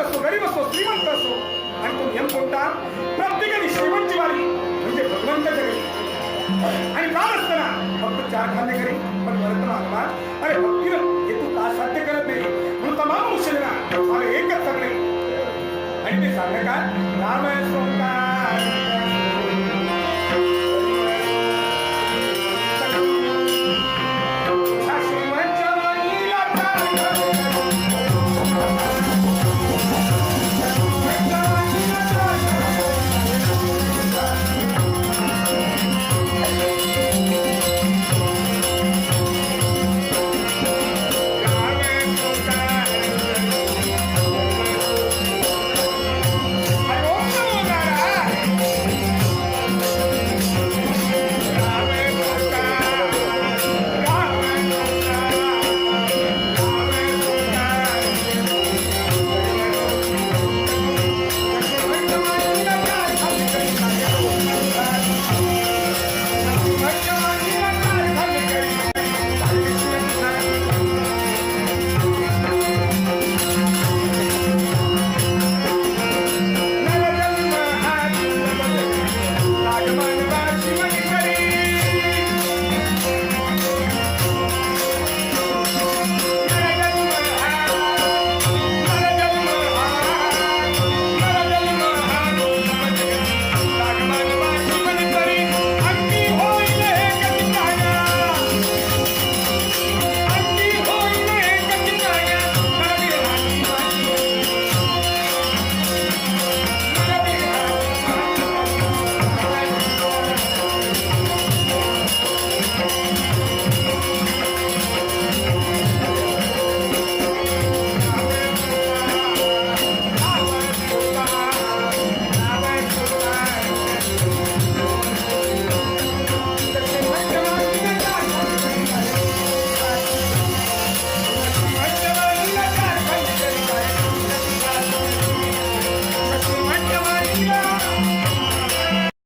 असो, गरीब असो, श्रीमंत असो. आणि तो नियम कोणता? प्रत्येकाने शेवटची वारी म्हणजे भगवंताच्या घरी. आणि जात असताना फक्त चार खांदे घरी पण वर्तमान. अरे, भक्तीनं हे तू का साध्य करत नाही? म्हणून तमाम मुश्किल मला एकच सांगणे आणि ते सांगणे काय? राम सोंकार.